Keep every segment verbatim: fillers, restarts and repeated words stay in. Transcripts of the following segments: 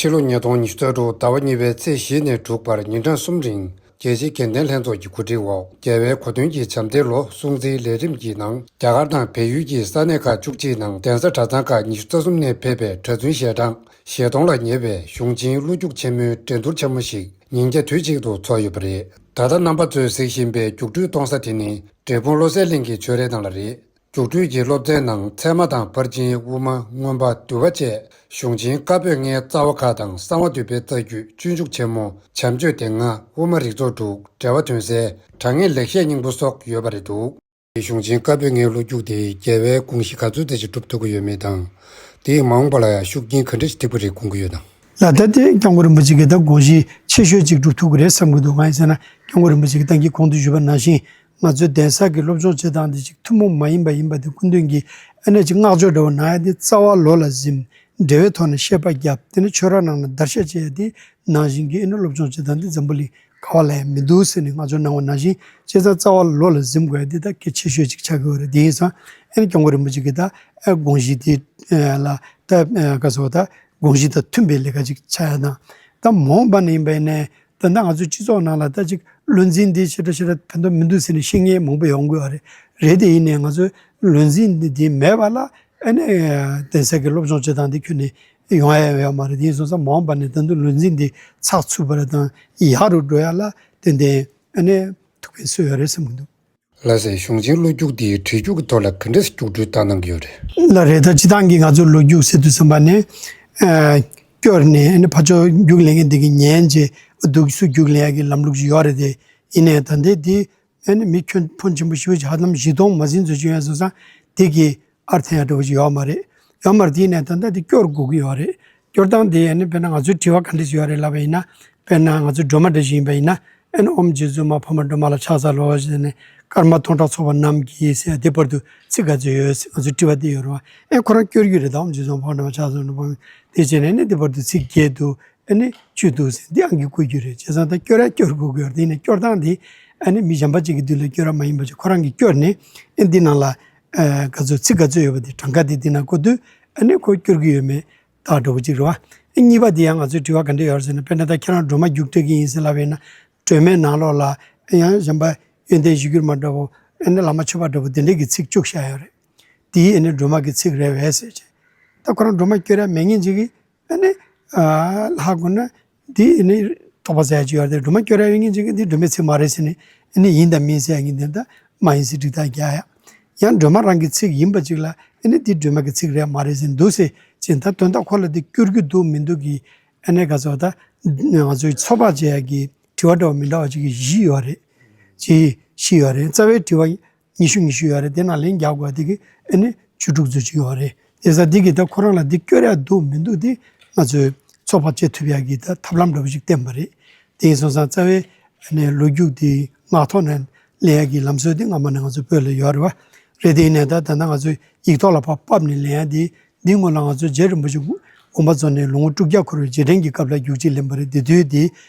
ཕྱི་ལོ་ཉིས་སྟོང་ཉི་ཤུ་རྩ་དྲུག་ཟླ་བ་གཉིས་པའི་ཚེས་བཞི་ནས་དྲུག་བར་ཉིན་གྲངས་གསུམ་རིང་རྒྱལ་སྤྱིའི་དགེ་ལྡན་ལྷན་ཚོགས་ཀྱི་གོ་སྒྲིག་འོག་རྒྱལ་བའི་གོ་སྟོན་གྱི་བྱམས་བརྩེའི་ལོ་སྲུང་བརྩིའི་ལས་རིམ་གྱི་ནང་རྒྱ་གར་དང་བལ་ཡུལ་གྱི་ས་གནས་ཁག་བཅུ་གཅིག་ནང་གདན་ས་གྲྭ་ཚང་ཁག་ཉི་ཤུ་རྩ་གསུམ་ནས་ཕེབས་པའི་གྲྭ་བཙུན་ཞལ་གྲངས་བཞི་སྟོང་ལ་ཉེ་བའི་གཞུང་ཆེན་བློ་རྒྱུགས་ཆེན་མོའི་འགྲན་བསྡུར་ཆེན་མོ་ཞིག་ཉིན་བརྒྱ་དུས་གཅིག་ཏུ་ཚོགས་ཡོད་པ་རེད། ད་ལྟ་རྣམ་པ་ཚོས་གཟིགས་བཞིན་པའི་རྒྱུགས་སྤྲོད་གཏོང་ས་དེ་ནི་འབྲས་སྤུངས་བློ་གསལ་གླིང་གི་ཆོས་རའི་ནང་ལ་རེད། རྒྱུགས་སྤྲོད་ཀྱི་སློབ་ཚན་ནང་ཚད་མ་དང་ཕར་ཕྱིན། དབུ་མ། མངོན་པ། འདུལ་བ་བཅས་གཞུང་ཆེན་བཀའ་པོད་ལྔའི་རྩ་བ་ཁག་དང་གསང་བ་འདུས་པའི་རྩ་རྒྱུད། སྤྱོད་འཇུག་ཆེན་མོ། བྱམས་ཆོས་སྡེ་ལྔ། དབུ་མ་རིགས་ཚོགས་དྲུག། འགྲེལ་པ་དོན་གསལ། དྲང་ངེས་ལེགས་བཤད་སྙིང་པོ་སོགས་ཡོད་པ་རེད་འདུག་གཞུང་ཆེན་བཀའ་པོད་ལྔའི་བློ་རྒྱུགས་དེ་རྒྱལ་བའི་དགོངས་གཞི་ག་ཚོད་ཙམ་ཞིག་སྒྲུབ་ཐུབ་ཀྱི་ཡོད་མེད་དང་། དེས་མ་འོངས་པ་ལ་ཡང་ཤུགས་རྐྱེན་ག་འདྲ་ཞིག་ཐེབས་ཀྱི་རེད་དགོངས་ཀྱི་ཡོད་དམ། ལགས། ད་དེ་སྐྱབས་མགོན་རིན་པོ་ཆེ་གིས་ད་དགོངས་གཞི་ཆེ་ཤོས་ཅིག་སྒྲུབ་ཐུབ་ཀྱི་རེད་བསམ་གྱི་འདུག་ང་ཡིན་ཟེར་ན་སྐྱབས་མགོན་རིན་པོ་ཆེ་གིས་ད་གིན་གོང་དུ་ཞུས་པ་ནང་བཞིན། ང་ཚོའི་གདན་ས་གི་སློབ་སྦྱོང་བྱེད་སྟངས་འདི་ཅིག་ཐུན་མོང་མ་ཡིན་པ་ཡིན་པ་དེ་སྐུ་མདུན་གྱིས་ཨ་ནེ་ཅིག་བསྔགས་བརྗོད་འདྲ་བོ་གནང་ཡ་དེ་རྩ་བ་ལོ་ལ་གཟིམ། འགྲེལ་པའི་ཐོག་ནས་བཤད་པ་བརྒྱབ། དེ་ནས་ཆོས་ར་ནང་ན་བརྡར་ཤ་བཅད་ཡ་དེ་ནང་བཞིན་གྱི་ཨ་ནེ་སློབ་སྦྱོང་བྱེད་སྟངས་འདི་འཛམ་བུ་གླིང་ག་བ་ལ་ཡང་མི་འདུག་ཟེར་ནས་བསྔགས་བརྗོད་གནང་བ་ནང་བཞིན་བྱས་ཙང་རྩ་བ་ལོ་ལ་གཟིམ་དགོས་ཡ་དེ་ད་གལ་ཆེ་ཤོས་ཅིག་ཆགས་ཀྱི་ཡོད་རེད། དེ་ཡིན་ཙང་ཨ་ནེ་སྐྱབས་མགོན་རིན་པོ་ཆེ་གིས་ད་ཨ་དགོངས་གཞི་དེ་ལ་ད་ཨ་ག་ཟེར་བ་ད་དགོངས་གཞི་དང་མཐུན་པའི་ལས་ཀ་ཅིག་ཆགས་ཡ་དང་། ད་མ་འོངས་པ་ནས་ཡིན་པ་ཡིན་ནའི། ད་ལྟ་ང་ཚོའི་སྤྱི་ཚོགས་ནང་ལ་ད་ཅིག་བློ་འཛིན་འདི་ཞེ་དྲག་ཞེ་དྲག་ཕན་ཐོགས་མི་འདུག་ཟེར་ནས་བཤད་མཁན་མང་པོ་ཡོང་གི་ཡོད་རེད། རེད་དེ་ཡིན་ནའི་ང་ཚོའི་བློ་འཛིན་འདི་འདི་མེད་པ་ལ་ཨ་ནི་གདན་ས་གི་སློབ་སྦྱོང་བྱེད་སྟངས་འདི་ཁྱོན་ནས་ཡོང་ཡ་ཡོད་མ་རེད། དེ་ཡིན་སོང་ཙང་མ་འོངས་པ་ནས་ད་དུང་བློ་འཛིན་འདི་ཚགས་ཚུད་པ་རེད་དང་ཡག་རུ་འགྲོ་ཡ་ལ་ཏན་ཏན་ཨ་ནི་ཐུགས་ཕན་གསོས་ཡོད་རེད་བསམ་གྱི་འདུག་ལགས་སེ། གཞུང་ཆེན་བློ་རྒྱུགས་འདིའི་བྲིས་རྒྱུགས་ཀྱི་ཐོག་ལ་ག་འདྲས་རྒྱུགས་སྤྲོད་བཏང་གནང་གི་ཡོད་རེད། ལགས་རེད། ད་སྤྱིར་བཏང་གི་ང་ཚོ་ལོ་རྒྱུགས་ཟེར་དུས་ཙམ་པ་ནས་ཨ་སྐྱོར་ནས་ཨ་ནི་ཕར་ཕྱོགས་རྒྱུགས་ལེན་མཁན་དེ་གིས་ཉན་རྗེས་འདུག་སེ་རྒྱུགས་ལེན་ཡག་གི་ལམ་ལུགས་ཤིག་ཡོད་རེད་དེ། ཡིན་ནའི་ད་ལྟའི་འདི་ཨ་ནི་མི་ཁྱོན་ཕོན་ཆེན་པོ་ཞེ་པོ་ཅིག་ཧ་ལམ་བཞི་སྟོང་མ་ཟིན་ཙམ་ཅིག་ཡོད་སོང་ཙང་དེ་གི་ཨར་ཐན་ཡ་འདྲ་བོ་ཅིག་ཡོད་མ་རེད། ཡོད་མ་རེད། དེ་ཡིན་ནའི་ད་ལྟ་འདི་སྐྱོར་དགོས་ཀྱི་ཡོད་རེད། སྐྱོར་སྟངས་དེ་ཨ་ནི་དཔེར་ན་ང་ཚོའི་དྲི་བ་ག་འདྲས་ཅིག་ཡོད་རེད་ལབ་པ་ཡིན་ན། དཔེར་ན་ང་ཚོ་སྒྲོལ་མ་འདྲ་ཞིག་ཡིན་པ་ཡིན་ན། ཨ་ནི་ཨོཾ་རྗེ་བཙུན་མ་འཕགས་མ་སྒྲོལ་མ་ལ་ཕྱག་འཚལ་ལོ་ཞེས་ནས་ཀརྨ་སྟོང་ཕྲག་ཚོགས་པ་རྣམས་ཀྱིས་ཟེར་དེ་བར་དུ་ཚིག་ག་ཚོད་ཡོད་ཟེར་ང་ཚོ་དྲི་བ་དེ་ཡོད་རེད་བ། ཨེ་ཁོ་རང་སྐྱོར་རྒྱུ་རེད་ད། ཨོཾ་རྗེ་བཙུན་མ་འཕགས་མ་སྒྲོལ་མ་ཕྱག་འཚལ་ལོ་དེ་བྱས་ནས་ནི་དེ་བར་དུ་ཚིག་བརྒྱད་འདུག་ཨ་ནི་བཅུ་འདུག་ཟེར་འདི་ཨང་ཀི་བཀོད་རྒྱུ་རེད། བྱས་ཙང་ད་སྐྱོར་ཡ་སྐྱོར་དགོས་ཀྱི་ཡོད་རེད། དེ་ནས་སྐྱོར་སྟངས་དེ་ཨ་ནི་མི་གཞན་པ་ཅིག་གི་མདུན་ལ་སྐྱོར་ཡ་མ་ཡིན་པ་ཅིག་ཁོ་རང་གིས་སྐྱོར་ནས་ཨེ་འདི་ནང་ལ་ཨ་ག་ཚོད་ཚིག་ག་ཚོད་ཡོད་པ་དེ་གྲངས་ཀ་དེ་འདི་ནང་བཀོད་དུས་ཨ་ནི་ཁོ་སྐྱོར་གྱི་ཡོད་མེད་ད་འདྲ་བོ་ཅིག་རེད་བ། ཨ་གཉིས་པ་དེ་ཡང་ང་ཚོའི་དྲི་བ་ག་འདྲ་ཡོད་རེད་ཟེར་ན། དཔེར་ན་ད་ཁྱེད་རང་སྒྲོལ་མ་རྒྱུགས་སྤྲོད་ཀྱི་ཡིན་ཟེར་ལབ་པ་ཡིན་ན། སྒྲོལ་མའི་ནང་ལོགས་ལ་ཡང་གཞན་པ་ཡོན་ཏན་གཞིར་གྱུར་མ་འདྲ་བོ་ཨ་ནི་བླ་མ་མཆོད་པ་འདྲ་བོ་དེ་འདྲས་ཀྱི་ཚིག་བཅུག་བཞག་ཡོད་རེད། དེ་ཨ་ནི་སྒྲོལ་མ་གི་ཚིག་རེད་པས་ཟེར་བྱས། ད་ཁོ་རང་སྒྲོལ་མ་སྐྱོར་ཡ་མེད་མཁན་ཅིག་གིས་ཨ་ནི་ཨ་ལྷག་དགོས་ན་འདི་ཨ་ནི་དོགས་པ་ཟ་ཡ་ཅིག་ཡོད་རེད། སྒྲོལ་མ་སྐྱོར་ཡ་ཡོད་མཁན་ཅིག་གིས་འདི་སྒྲོལ་མའི་ཚིག་མ་རེད་ཟེར་ནས་ཨ་ནི་ཡིན་དང་མིན་ཟེར་ཡ་གི་འདི་འདྲ་མ་ཡིན་ཟེར་སྒྲིག་ཐག་རྒྱག་ཡ། ཡང་སྒྲོལ་མ་རང་གི་ཚིག་ཡིན་པ་ཅིག་ལ་ཨ་ནི་འདི་སྒྲོལ་མ་གི་ཚིག་རེད་མ་རེད་ཟེར་འདུག་ཟེར་ཅིག་ད་དོན་དག་ཁོ་ལ་འདི་སྐྱོར་རྒྱུ་འདུག་མི་འདུག་གི་ཨ་ནི་ག་ཚོད་ད་ང་ཚོའི་ཚོད་དཔག་བྱེད་ཡ་གི་དྲི་བ་འདྲ་བ་མི་འདྲ་བ་ཅིག་གི་བཞི་ཡོད་རེད། ཅིག་བཞི་ཡོད་རེད། རྩ་བའི་དྲི་བ་ཉི་ཤུ་ཉི་ཤུ་ཡོད་རེད། དེ་ནང་ལན་རྒྱག་དགོས་དེ་གི་ཨ་ནི་བཅུ་དྲུག་ཙམ་ཅིག་ཡོད་རེད། དེ་ས་དེ་གི་ད་ཁོ་རང་ལ་འདི་སྐྱོར་ཡ་འདུག་མི་འདུག་དེ་ང་ཚོས་ཚོད་དཔག་བྱེད་ཐུབ་ཡ་གི་ད་ཐབས་ལམ་འདྲ་བོ་ཞིག་བསྟན་པ་རེད། དེ་ཡིན་སོང་ཙང་རྩ་བའི་ཨ་ནི་ལོ་རྒྱུས་དེ་ངག་ཐོག་ནས་ལེན་ཡ་གི་ལམ་སྲོལ་དེ་སྔ་མ་ནས་ང་ཚོ་བོད་ལ་ཡོད་རེད་བ། རེད། དེ་ཡིན་ནའི་ད་ད་ལྟ་ང་ཚོས་ཡིག་ཐོག་ལ་ཕར་ཕབ་ནས་ལེན་ཡ་དེ་འདི་སྔོན་ལ་ང་ཚོ་རྗེ་རིན་པོ་ཆེ་དགོངས་པ་རྫོགས་ནས་ལོ་ངོ་དྲུག་བརྒྱ་འཁོར་བའི་རྗེས་དྲན་གྱི་སྐབས་ལ་རྒྱུགས་གཅིག་ལེན་པ་རེད། དེ་དུས་དེ་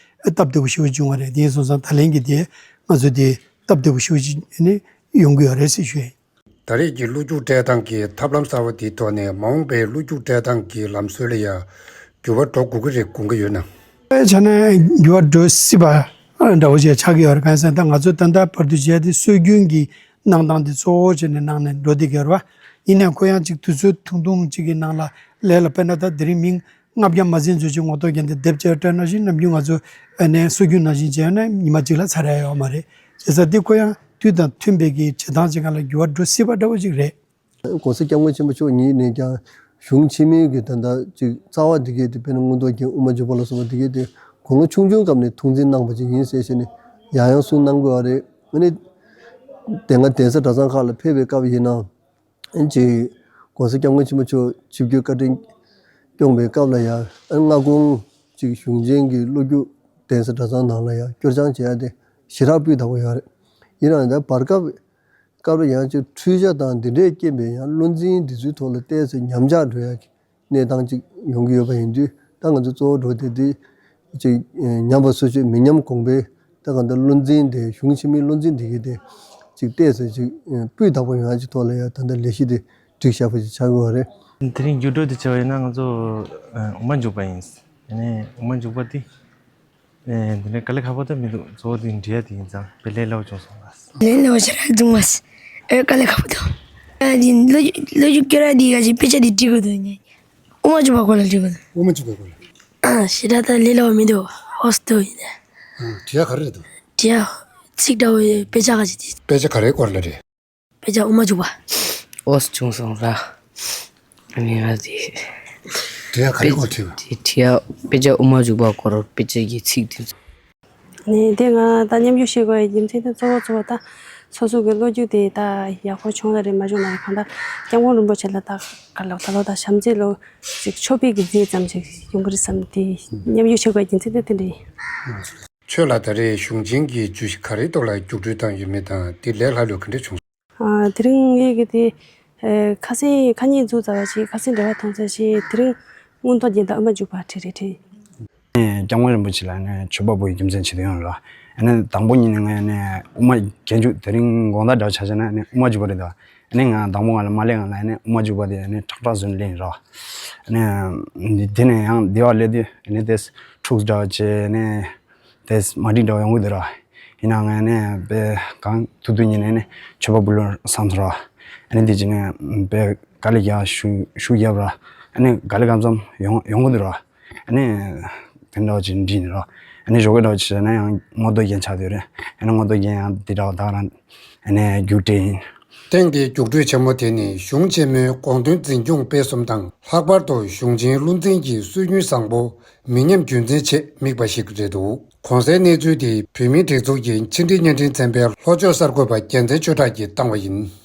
སྟབས་བདེ་པོ་ཞེ་པོ་བྱུང་བ་རེད། དེ་ཡིན་སོང་ཙང་ད་ལན་གྱི་དེ་ང་ཚོ་དེ་སྟབས་བདེ་པོ་ཞེ་པོ་ཅིག་ནི་ཡོང་གི་ཡོད་རེད་ཟེར་ཞུ་ཡ་ཡིན། ད་རེས་ཀྱི་བློ་རྒྱུགས་སྤྲད་སྟངས་ཀྱི་ཐབས་ལམ་གསར་བ་དེའི་ཐོག་ནས་མ་འོངས་པའི་བློ་རྒྱུགས་སྤྲད་སྟངས་ཀྱི་ལམ་སྲོལ་ལ་ཡང་འགྱུར་བ་འགྲོ་དགོས་ཀྱི་རེད་དགོངས་ཀྱི་ཡོད་ན། དཔེ་ཆ་ནས་འགྱུར་བ་འགྲོ་སྲིད་པ་འདྲ་བོ་ཞིག་ཆགས་ཀྱི་ཡོད་རེད། གང་ཡིན་ཟེར་ན་ད་ང་ཚོ་ད་ལྟ་བར་དུ་བྱས་ཏེ་སྲོལ་རྒྱུན་གྱི་གནང་སྟངས་དེ་གཙོ་བོ་བྱས་ནས་གནང་ནས་འགྲོ་བསྡད་ཀྱི་ཡོད་རེད་བ། ཡིན་ནའི་ཁོ་ཡང་ཅིག་དུས་ཚོད་ཐུང་ཐུང་ཅིག་གི་ནང་ལ་ལས་ལ་དཔེར་ན་ད་དེ་རིང་མིང་ལྔ་བརྒྱ་མ་ཟིན་ཚོད་ཅིག་ངོ་ཐོག་རྒྱན་དེ་དེབ་ཅིག་སྤྲད་ནང་བཞིན་ནམ་རྒྱུན་ང་ཚོ་ཨ་ནི་སྲོལ་རྒྱུན་ནང་བཞིན་བྱས་ན་ཉི་མ་གཅིག་ལ་ཚར་ཡ་ཡོད་མ་རེད། བྱས་ཙང་འདི་ཁོ་ཡང་དུས་དང་མཐུན་པའི་གི་བྱེད་སྟངས་ཅིག་སྒང་ལ་འགྱུར་བ་འགྲོ་སྲིད་པ་འདྲ་བོ་ཅིག་རེད། ༸གོང་ས་༸སྐྱབས་མགོན་ཆེན་པོ་མཆོག་ཉིད་ནས་ཀྱང་གཞུང་ཆེན་མོའི་གི་ད་ལྟ་ཅིག་རྩ་བ་འདི་གའི་དེ་དཔེར་ན་མངོན་རྟོགས་རྒྱན་དབུ་མ་འཇུག་པ་ལ་སོགས་པ་འདི་གའི་དེ་ཁོང་ལ་ཆུང་ཆུང་སྐབས་ནས་ཐུགས་འཛིན་གནང་བ་ཅིག་ཡིན་ཟེར་བྱས་ནས་ཡང་ཡང་གསུངས་གནང་དགོས་པ་རེད། ཨ་ནི་དེ་སྔ་གདན་ས་གྲྭ་ཚང་ཁག་ལ་ཕེབས་པའི་སྐབས་ཡིན་ནའང་། ཨན་ཅིག་༸གོང་ས་༸སྐྱབས་མགོན་ཆེན་པོ་མཆོག་ཆིབས་བསྒྱུར་བཀའ་དྲིན་སྐྱོང་བའི་སྐབས་ལ་ཡང་ཨན་སྔ་དགོང་ཅིག་གཞུང་ཆེན་གྱི་བློ་རྒྱུགས་གདན་ས་གྲྭ་ཚང་ནང་ལ་ཡང་སྐྱོར་སྦྱང་བྱེད་ཡ་དེ་ཞེ་དྲག་སྤུས་དག་པོ་ཡོད་རེད། ཡིན་ནའང་ད་བར་སྐབས་སྐབས་ལ་ཡང་ཅིག་འཁྲུལ་ཆ་དང་འདི་འདྲས་སྐྱེས་པའི་ཡང་བློ་འཛིན་འདི་ཚོའི་ཐོག་ལ་ཏོག་ཙམ་ཉམས་ཆག་འགྲོ་ཡ་གི་གནས་སྟངས་ཅིག་ཡོང་གི་ཡོད་པ་ཡིན་དུས་ད་ང་ཚོ་གཙོ་བོ་འགྲོ་དེ་དེ་ཅིག་ཉམས་པ་སོར་ཆུད་མི་ཉམས་གོང་འཕེལ། ད་གང་ལྟར་བློ་འཛིན་དེ་གཞུང་ཆེན་མོའི་བློ་འཛིན་དེ་གི་དེ་ཅིག་ཏོག་ཙམ་ཅིག་སྤུས་དག་པོ་ཡོང་ཡ་ཅིག་ཐོག་ལ་ཡ་ད་ལྟ་ལས་གཞི་དེ་སྒྲིག་བཞག་པ་ཅིག་ཆགས་ཀྱི་ཡོད་རེད། དེ་རིང་རྒྱུགས་སྤྲོད་དེ་བྱས་པ་ཡིན་ན་ང་ཚོ་དབུ་མ་འཇུག་པ་ཡིན། ཨ་ནི་དབུ་མ་འཇུག་པ་དེ། ཨེ། འདི་ནས་དཀའ་ལས་ཁག་པོ་ད་མི་འདུག་གཙོ་བོ་དེ་འབྲི་ཡ་དེ་ཡིན་ཙང་དཔེ་ལས་སླ་བོ་བྱུང་སོང་ལགས། ལས་སླ་བོ་ཞེ་དྲག་བྱུང་མ་སོང་། ཨེ། དཀའ་ལས་ཁག་པོ་འདུག་ཨ། འདི་བློ་བློ་རྒྱུགས་སྐྱོར་ཡ་དེ་ག་ཅིག་དཔེ་ཆ་དེ་འབྲི་དགོས་འདུག་དབུ་མ་འཇུག་པ་སྐོར་ལ་འབྲི་དགོས་འདུག་དབུ་མ་འཇུག་པའི་སྐོར་ལ། ཨ། ཞེ་དྲག་ད་ལས་སླ་བོ་མི་འདུག་ཨོ་སི་ཏོ་ཡིན་ནས། ཨ། འབྲི་ཡ་ག་རེ་རེད་འདུག་འབྲི་ཡ་ཚིག་འདྲ་བོ་ཡོད། དཔེ་ཆ་ག་ཅིག་དེ། དཔེ་ཆ་ག་རེའི་སྐོར་ལ་རེད། དཔེ་ཆ་དབུ་མ་འཇུག་པ། ཨོ་སི་བྱུང་སོང་ར། ཨ་ནི་ང་དེ། དེ་ཡང་ག་རེ་དཔེ་སྐོར་བྲིས་པ། དེ་བྲིས་ཡ་དཔེ་ཆ་དབུ་མ་འཇུག་པ་སྐོར་དཔེ་ཆ་གི་ཚིག་དེ་ཚོ། ནས་དེ་ང་ད་མཉམ་ཞུགས་བྱེད་དགོས་ཡ་རྒྱུ་མཚན་དེ་གཙོ་བོ་གཙོ་བོ་ད་སོ་སོ་གི་བློ་རྒྱུགས་དེ་ད་ཡག་པོ་བྱུང་ན་རེད་མ་བྱུང་ན་རེད། གང་ལྟར་སྐྱབས་མགོན་རིན་པོ་ཆེ་ལ་ད་ག་ལོ་ད་ལོ་ད་བྱམས་བརྩེ་ལོ་ཅིག་མཆོད་པའི་གི་རྫས་ཙམ་ཞིག་ཡོང་གི་རེད་བསམ་དེ་མཉམ་ཞུགས་བྱེད་དགོས་ཡ་རྒྱུ་མཚན་དེ་དེ་འདྲ་ཡིན། ཁྱོད་ལ་ད་རེས་གཞུང་ཆེན་གྱི་བརྗོད་གཞི་ག་རེའི་ཐོག་ལ་རྒྱུགས་སྤྲོད་བཏང་ཡོད་མེད་དང་དེ་ལས་སླ་ལོས་ག་འདྲ་བྱུང་། ཨ། དེ་རིང་ངས་གི་དེ། ཨེ། ཁ་སང་ཁ་ཉིན་འཛུགས་ཚར་བ་ཞིག་ཁ་སང་འབྲེལ་བ་ཐོང་ཚར་ཞིག་དེ་རིང་མངོན་རྟོགས་རྒྱན་དང་དབུ་མ་འཇུག་པ་བྲིས་རེད་བྲིས། ཨེ། སྐྱབས་མགོན་རིན་པོ་ཆེ་ལ་ནི་མཆོད་པ་འབུལ་རྒྱུ་མཚན་བྱེད་དུ་ཡོང་ར། ཨ་ནི་དང་པོ་ཉིད་ནས་ངས་ནི་དབུ་མ་རྒྱན་འཇུག་དེ་རིང་དགོང་དག་འདྲ་བོ་ཆ་བཞག་ན་ནི་དབུ་མ་འཇུག་པ་རེད་འདུག་ཨ་ནི་ང་དང་པོ་ང་ལ་མ་སླེབས་སྔོན་ལ་ནི་དབུ་མ་འཇུག་པ་དེ་ནི་ཁྲག་ཁྲག་བཟོས་ནས་སླེབས་ཡིན་ར། ཨ་ནི་དེ་ནས་ཡང་འདི་བ་སླེབས་དུས་ཨ་ནི་དེ་འཁྲུགས་འདྲ་བོ་བྱས་ནི། དེ་མ་འགྲིག་འདྲ་བ་ཡོང་གི་འདུག་ར། ཡིན་ནའང་ངས་ནི་དཔེ་གང་ཐུབ་ཐུབ་ཉིད་ནས་ནི་མཆོད་པ་འབུལ་ལོ་བསམ་སོང་ར། ཨ་ནི་དེ་རྗེས་ནས་དཔེ་དཀའ་ལས་རྒྱག་ཤུགས་ཤུགས་རྒྱབ་ར། ཨ་ནི་དཀའ་ལས་གང་འཚམ་ཡོང་ཡོང་གི་འདུག་ར། ཨ་ནི་དེ་འདྲ་བ་ཅིག་འགྲིག་ནི་ར། ཨ་ནི་ཞོགས་ཀས་འདྲ་བ་ཅིག་བྱས་ན་ཡང་མངོན་རྟོགས་རྒྱན་ཆགས་བསྡད་རེད། ཨ་ནི་མངོན་རྟོགས་རྒྱན་ཡང་དེ་འདྲ་བ་དག་རང་ཨ་ནི་རྒྱུགས་སྤྲད་ཡིན། ཐེངས་འདིའི་རྒྱུགས་སྤྲོད་ཆེན་མོ་དེ་ནི་གཞུང་ཆེན་མོའི་དགོངས་དོན་འཛིན་སྐྱོང་སྤེལ་གསུམ་དང་ལྷག་པར་དུ་གཞུང་ཆེན་བློ་འཛིན་གྱི་སྲོལ་རྒྱུན་བཟང་པོ་མི་ཉམས་རྒྱུན་འཛིན་ཆེད་དམིགས་པ་ཞིག་རེད་འདུག་གོང་གསལ་གནས་ཚུལ་དེ་བོད་མིའི་སྒྲིག་འཛུགས་ཀྱི་ཕྱི་དྲིལ་བརྙན་འཕྲིན་ཚན་པའི་ལྷོ་ཕྱོགས་གསར་འགོད་པ་རྒྱལ་མཚན་ཆོས་གྲགས་ཀྱིས་བཏང་བ་ཡིན།